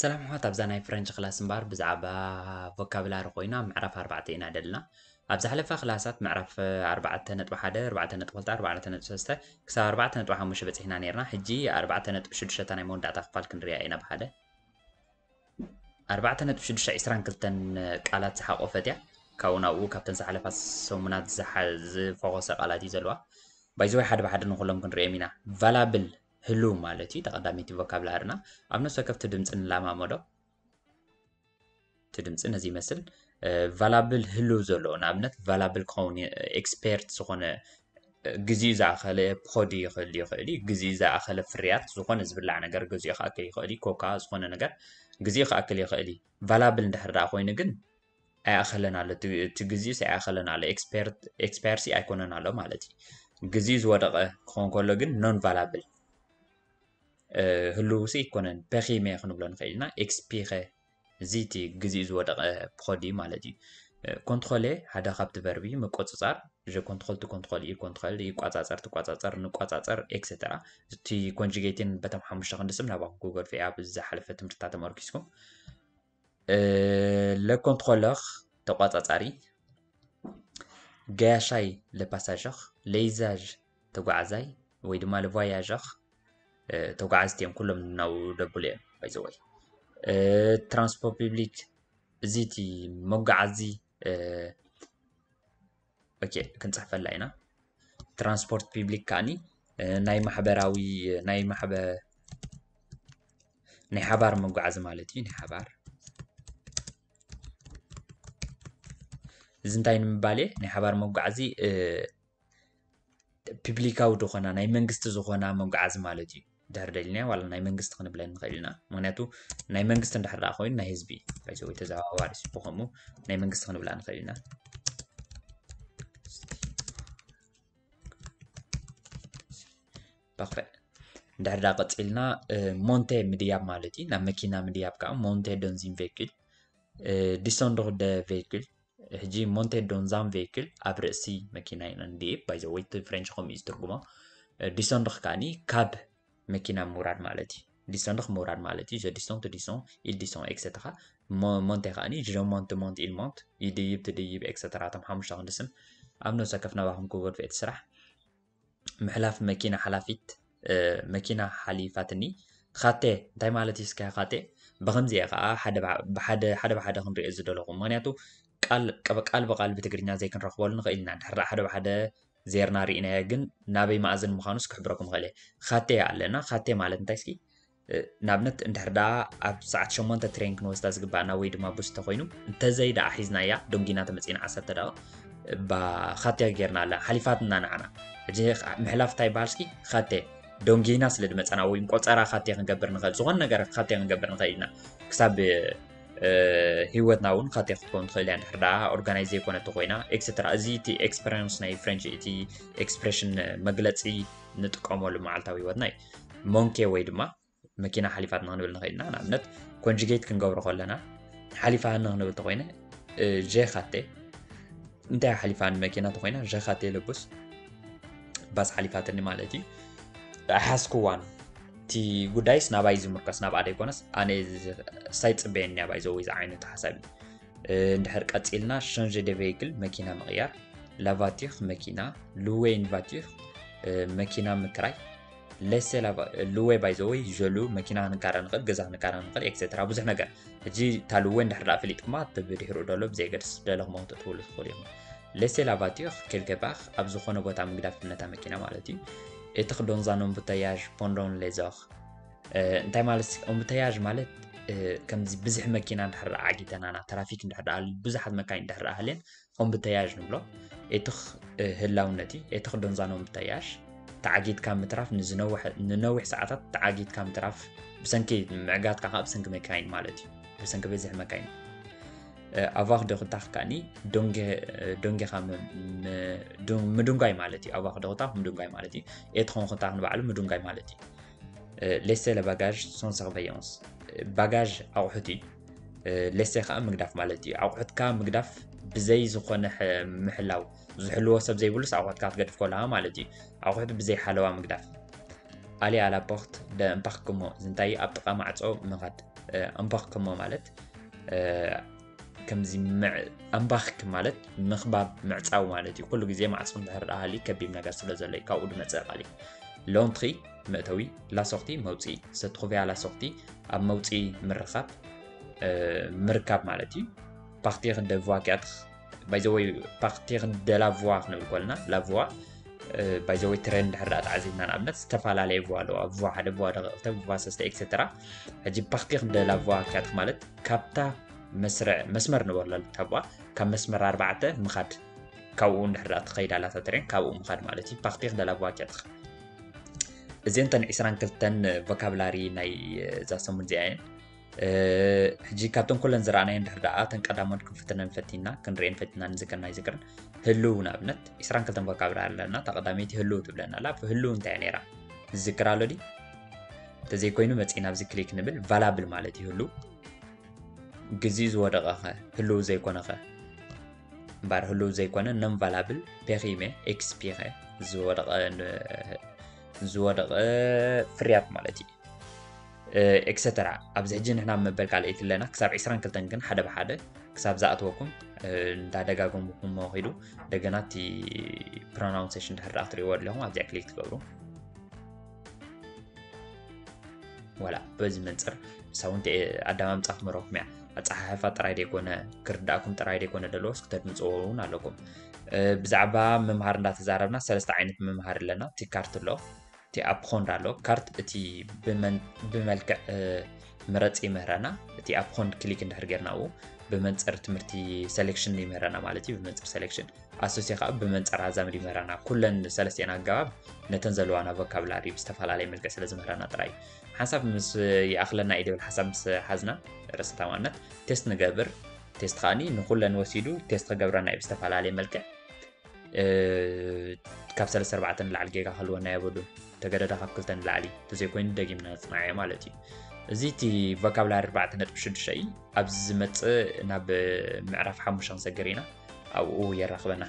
ሰላም ኣሕዋት፣ ኣብዛ ናይ ፍረንች ክላስ እምበኣር ብዛዕባ ቮካብላሪ ኮይና ምዕራፍ ኣርባዕተ ኢና ደልና። ኣብ ዝሓለፈ ክላሳት ምዕራፍ ኣርባዕተ ነጥቢ ሓደ፣ ኣርባዕተ ነጥቢ ክልተ፣ ኣርባዕተ ነጥቢ ሰለስተ ክሳብ ኣርባዕተ ነጥቢ ሓሙሽተ በጺሕና ነይርና። ሕጂ ኣርባዕተ ነጥቢ ሽዱሽተ እታ ናይ መወዳእታ ክፋል ክንሪኣ ኢና ብሓደ። ኣርባዕተ ነጥቢ ሽዱሽተ ዒስራን ክልተን ቃላት ዝሓቆፈት እያ። ካብኡ ናብኡ ካብተን ዝሓለፋ ሰሙናት ዝሓ-፣ ዝፈኾሰ ቃላት እዩ ዘለዋ። ባይዘወይ ሓደ ብሓደ ንኩሎም ክንሪኦም ኢና። ቫላብል ህሉው ማለት እዩ። ተቐዳሚቲ ቮካብላርና ኣብ ነፍሲ ወከፍቲ ድምፂ ንለማመዶ። እቲ ድምፂ ነዚ ይመስል። እ፣ ቫላብል ህሉው ዘሎ፣ ንኣብነት ቫላብል ክኸውን የ-፣ ኤክስፐርት ዝኾነ፣ እ፣ ግዜኡ ዝኣኸለ ፖዲ ይኽእል ይኽእል እዩ። ግዜኡ ዝኣኸለ ፍርያት ዝኾነ ዝብላዕ ነገር ግዜኡ ክኣክል ይኽእል እዩ። ኮካ ዝኾነ ነገር ግዜኡ ክኣክል ይኽእል እዩ። ቫላብል እንድሕር ደኣ ኮይኑ ግን ኣይኣኸለን ኣሎ። እቲ፣ እቲ ግዜኡስ ኣይኣኸለን ኣሎ። ኤክስፐርት፣ ኤክስፓየርሲ ኣይኮነን ኣሎ ማለት እዩ። ግዜኡ ዝወደቐ ክኸውን ከሎ ግን ኖን ቫላብል፣ እ፣ ህሉውሲ ኣይኮነን። ፐኺሜ ክንብሎ ንኽእል ኢና። ኤክስፒኸ፣ እዚ እቲ ግዜኡ ዝወደቐ ፕሮዲ ማለት እዩ። እ፣ ኮንትሮሌ ሓደ ካብቲ ቨርብ እዩ። ምቁጽጻር፣ ጀ ኮንትሮል፣ ቱ ኮንትሮል፣ ኢ ኮንትሮል፣ ይቋጻጸር፣ ትቋጻጸር፣ ንቋጻጸር፣ ኤክሰተራ። እቲ ኮንጁጌቲን በቶም ሓሙሽተ ክንዲ ስም ናባኹም ክገድፎ እየ ኣብ ዝሓለፈ ትምህርትታት ተመርኪስኩም። እ፣ ለ ኮንትሮለር ተቋጻጻሪ፣ ገያሻይ ለ ፓሳጀር፣ ለይዛዥ ተጓዓዛይ ወይ ድማ ለ ቫያጀር፣ እ፣ ተጓዓዝቲ እዮም ኩሎም ናብኡ ደብሉ እዮም። ባይዘወይ ትራንስፖርት ፒብሊክ፣ እዚ እቲ መጓዓዚ፣ እ፣ ኦኬ፣ ክንጽሕፈላ ኢና። ትራንስፖርት ፒብሊክ ከኣኒ፣ እ፣ ናይ ማሕበራዊ፣ ናይ ማሕበ-፣ ናይ ሓባር መጓዓዚ ማለት እዩ። ናይ ሓባር፣ እዚ እንታይ ንምባል እየ? ናይ ሓባር መጓዓዚ፣ እ፣ ፒብሊካዊ ዝኾና፣ ናይ መንግስቲ ዝኾና መጓዓዚ ማለት እዩ። ድሕር ደሊና ዋላ ናይ መንግስቲ ክንብለን ንኽእል ኢና። ምኽንያቱ ናይ መንግስቲ እንድሕር ደኣ ኮይኑ ናይ ህዝቢ፣ ባይዘወይ ተዘዋዋሪ ሲ ብኸምኡ ናይ መንግስቲ ክንብላ ንኽእል ኢና። ፓርፌ። እንድሕር ደኣ ቀጺልና፣ እ፣ ሞንቴ ምድያብ ማለት እዩ። ናብ መኪና ምድያብ ከዓ ሞንቴ ዶንዚን ቬይክል፣ እ፣ ዲሶንድር ደ ቬይክል። ሕጂ ሞንቴ ዶንዛን ቬይክል ኣብ ርእሲ መኪና ኢና ንድይብ። ባይዘወይ እቲ ፍሬንች ከምኡ እዩ ዝትርጉሞ። እ፣ ዲሶንድር ከኣኒ ካብ መኪና ምውራድ ማለት እዩ። ዲሶንድር ምውራድ ማለት እዩ። ጀ ዲሶንድ፣ ዲሶን፣ ኢል ዲሶን፣ ኤክሰተራ። ሞ-፣ ሞንቴ ከኣኒ ጀ ሞንት፣ ሞንት፣ ኢል ሞንት፣ ይድይብ፣ ትድይብ፣ ኤክሰተራ። እቶም ሓሙሽተ ክንዲ ስም ኣብ ነብሰ ከፍ ናባኹም ክገድፎ እየ እቲ ስራሕ። ምሕላፍ መኪና ሓላፊት፣ እ፣ መኪና ሓሊፋትኒ። ኻቴ እንታይ ማለት እዩ እስከ ኻቴ? ብኸምዚ እየ ኸዓ ሓደ ብሓ-፣ ብሓደ፣ ሓደ ብሓደ ክንሪኦ ዝደለኹ። ምኽንያቱ ቃል፣ ቀ-፣ ቃል ብቃል ብትግርኛ ዘይክንረኽበሉ ንኽእል ኢና። እንድሕር ደኣ ሓደ ብሓደ ዜርና ርኢናዮ ግን ናበይ መኣዝን ምዃኑስ ክሕብረኩም እኽእል እየ። ኻቴ ኣለና። ኻቴ ማለት እንታይ እስኪ? እ፣ ንኣብነት እንድሕር ደኣ ኣብ ሰዓት ሸሞንተ ትሬን ክንወስዳ ዝግባኣና ወይ ድማ ቡስ ተኾይኑ፣ እንተዘይ ደኣ ሒዝናያ፣ ዶንጊና ተመጺና ዓሰርተ ደቂቕ፣ ባ ኻቴ ጌርና ኣላ፣ ሓሊፋትና ንዓና። ሕጂ ምሕላፍ እንታይ ይበሃል እስኪ? ኻቴ። ዶንጊና ስለ ዝመጸና ወይ ቆጸራ ኻቴ ክንገብር ንኽእል፣ ዝኾነ ነገር ኻቴ ክንገብር ንኽእል ኢና። ክሳብ፣ እ፣ ህይወትና እውን ኻቴ ክትከውን ትኽእል እያ። እንድሕር ደኣ ኦርጋናይዝ ዘይኮነት ተኾይና፣ ኤክሰተራ። እዚ እቲ ኤክስፐሪንስ ናይ ፍሬንች፣ እቲ ኤክስፕሬሽን መግለጺ ንጥቀመሉ መዓልታዊ ህይወትና እዩ። ሞንኬ ወይ ድማ መኪና ሓሊፋትና ክንብል ንኽእል ኢና። ንኣብነት ኮንጁጌት ክንገብሮ ከለና ሓሊፋኒ ክንብል ተኾይነ፣ እ፣ ጀ ኻቴ፣ እንታይ ሓሊፋኒ መኪና ተኾይና፣ ጀ ኻቴ ለቡስ ባስ ሓሊፋትኒ ማለት እዩ። ኣይሓዝክዋን። እቲ ጉዳይስ ናባይ ዝምርኮስ ናብኣ ዘይኮነስ ኣነ ዝ-፣ ሳይጽበየኒ እያ ባይዘወይ ዝዓይነቱ ሓሳብ እዩ። እ፣ እንድሕር ቀጺልና ሸንጀ ደ ቬይክል መኪና ምቕያር፣ ላቫቲር መኪና፣ ሉዌ ን ቫቲር፣ እ፣ መኪና ምክራይ፣ ሌሴ ላቫ-፣ ሉዌ ባይዘወይ ጀሉ መኪና ክንካረ ንኽእል፣ ገዛ ክንካረ ንኽእል፣ ኤክሰተራ ብዙሕ ነገር። ሕጂ እታ ሉዌ እንድሕር ደኣ ፈሊጥኩማ እቲ ብድሕሪኡ ደሎ ብዘየገድስ ደለኹሞ ክተእትውሉ ትኽእሉ ኢኹም። ሌሴ ላቫቲር ኬልከ ፓር ኣብ ዝኾነ ቦታ ምግዳፍ ነታ መኪና ማለት እዩ። ኤትር ዶንዛን ኦምቡተያዥ ፖንዶን ሌዞር፣ እ፣ እንታይ ማለት ኦምቡተያዥ ማለት፣ እ፣ ከምዚ ብዙሕ መኪና እንድሕር ደኣ ዓጊተናና፣ ትራፊክ እንድሕር ደኣ ብዙሓት መካይን እንድሕር ደኣ ሃልየን ኦምቡተያዥ ንብሎ። ኤትኽ፣ እ፣ ህላውነት እዩ። ኤትኽ ዶንዛን ኦምቡተያዥ ተዓጊትካ ምትራፍ ንዝነውሐ-፣ ንነዊሕ ሰዓታት ተዓጊትካ ምትራፍ ብሰንኪ ምዕጋትካ ከዓ ብሰንኪ መካይን ማለት እዩ። ብሰንኪ በዝሒ መካይን። እ፣ ኣቫር ደ ኹታኽ ከኣኒ ዶንጌ-፣ እ፣ ዶንጌኻ ም-፣ ም-፣ ዱ-፣ ምድንጓይ ማለት እዩ። ኣቫር ደ ኹታኽ ምድንጓይ ማለት እዩ። ኤትሮን ኹታኽ ንባዕሉ ምድንጓይ ማለት እዩ። እ፣ ሌሴ ለባጋዥ ሶን ሰርቨያንስ። እ፣ ባጋዥ ኣቑሑት እዩ። እ፣ ሌሴ ኸዓ ምግዳፍ ማለት እዩ። ኣቑሑትካ ምግዳፍ ብዘይ ዝኾነ ሐ-፣ ምሕላው፣ ዝሕልዎ ሰብ ዘይብሉስ ኣቑሑትካ ክትገድፍ ከለኻ ማለት እዩ። ኣቑሑት ብዘይ ሓለዋ ምግዳፍ። ኣሊ ኣላ ፖርት ደ እምፓርክሞ፣ እዚ እንታይ ኣብ ጥቓ ማዕጾ ምኻድ። ኣምባክሞ ማለት ከምዚ ኣምባክ ማለት ምኽባብ ምዕፃው ማለት እዩ። ኩሉ ግዜ ማዕፆ እንድሕር ደኣ ሃልዩ ከቢብ ነገር ስለ ዘሎ እዩ ካብኡ ዝመፅእ ቃል እዩ። ሎንትሪ መእተዊ፣ ላሶኽቲ መውፅኢ፣ ሰትኹቪያ ላሶኽቲ ኣብ መውፅኢ ምርኻብ ምርካብ ማለት እዩ። ፓርቲር ደ ቩዋ ኪያትር ባይዘወይ ፓርቲር ደ ላቩዋ ክንብል ከለና ላቩዋ ባይዘወይ ትሬን ድሕር ዳኣ ተዓዚብና ንኣብነት ዝተፈላለየ ቩዋ ኣለዋ። ቩዋ ሓደ ቩዋ ደቂ ክልተ ቩዋ ሰለስተ ኤክሰተራ። ሕጂ ፓርቲር ደ ላቩዋ ኪያትር ማለት ካብታ መስርዕ መስመር ንበሎ ታቧ ካብ መስመር ኣርባዕተ ምኻድ ካብኡ እንድሕር ዳኣ ትኸይድ ኣላታ ትሬን ካብኡ ምኻድ ማለት እዩ። ፓርቲር ደ ላቩዋ ኪያትር እዚአን ተን ዕስራን ክልተን ቮካብላሪ ናይ እዛ ሰሙን እዚኣ እየን። ሕጂ ካብተን ኩለን ዝረኣናየን ድሕር ደኣ ተን ቀዳሞት ክንፍትነን ፈቲና ክንርእየን ፈቲና ንዝክርና ይዝክርን። ህልው ንኣብነት ዕስራን ክልተን ቮካብላሪ ኣለና። እታ ቀዳመይቲ ህልው ትብለና ኣላ። ህልው እንታይ እያ ነይራ? ዝዝክር ኣሎ ድዩ? እንተዘይኮይኑ መፂእና ኣብዚ ክሊክ ንብል። ቫላብል ማለት እዩ ህልው። ግዚኡ ዝወደቐኸ ህልው ዘይኮነኸ እምበኣር ህልው ዘይኮነ non valable፣ ፔሪሜ፣ ኤክስፒረ፣ ዝወደቐ ዝወደቐ ፍርያት ማለት እዩ። ኤክሰተራ ኣብዚ ሕጂ ንሕና መበል ካልኣይቲ ኣለና። ክሳብ ዕስራን ክልተን ግን ሓደ ብሓደ ክሳብ ዝኣትወኩም እንዳደጋገምኩም መኺዱ እንደገና እቲ ፕሮናውንሴሽን ድሕር ደኣ ክትርእይዎ ኣለኹም ኣብዚኣ ክሊክ ትገብሩ። ዋላ በዚ መንፅር ሳውንት ኣዳማምፃ ክትመረኩም እያ። ኣፀሓሕፋ ጥራይ ደይኮነ ክርዳእኩም ጥራይ ደይኮነ ደለዎስ ክተድምፅዎ እውን ኣለኩም። ብዛዕባ ምምሃር እንዳተዛረብና ሰለስተ ዓይነት ምምሃር ኣለና። እቲ ካርት ኣሎ፣ እቲ ኣፕኾንድ ኣሎ። ካርት እቲ ብመልክዕ ምረፂ ይምህረና። እቲ ኣፕኾንድ ክሊክ እንድሕር ጌርና ብኡ ብመንፅር ትምህርቲ ሴሌክሽን ይምህረና ማለት እዩ። ብመንፅር ሴሌክሽን ኣሶሴ ከዓ ብመንፅር ኣዛምድ ይምህረና። ኩለን ሰለስቲአን ኣገባብ ነተን ዘለዋና ቮካብላሪ ብዝተፈላለየ መልክዕ ስለ ዝምህረና ጥራይ እዩ። ሓንሳብ ምስ ይኣኽለና እዩ ድብል ሓሳብ ምስ ሓዝና ርእሰ ተኣማንነት ቴስት ንገብር። ቴስት ከዓኒ ንኩለን ወሲዱ ቴስት ክገብረና እዩ ብዝተፈላለየ መልክዕ። ካብ ሰለስተ ኣርባዕተ ንላዕሊ ጌጋ ክህልወና የብሉን። ተገደደ ካብ ክልተ ንላዕሊ ተዘይኮይኑ ደጊምና ነፅናዓዮ ማለት እዩ። እዚ እቲ ቮካብላሪ ኣርባዕተ ነጥቢ ሽዱሽተ እዩ። ኣብዚ ዝመፅእ ናብ ምዕራፍ ሓሙሽተ ክንሰግር ኢና። ኣብኡ የራኽበና።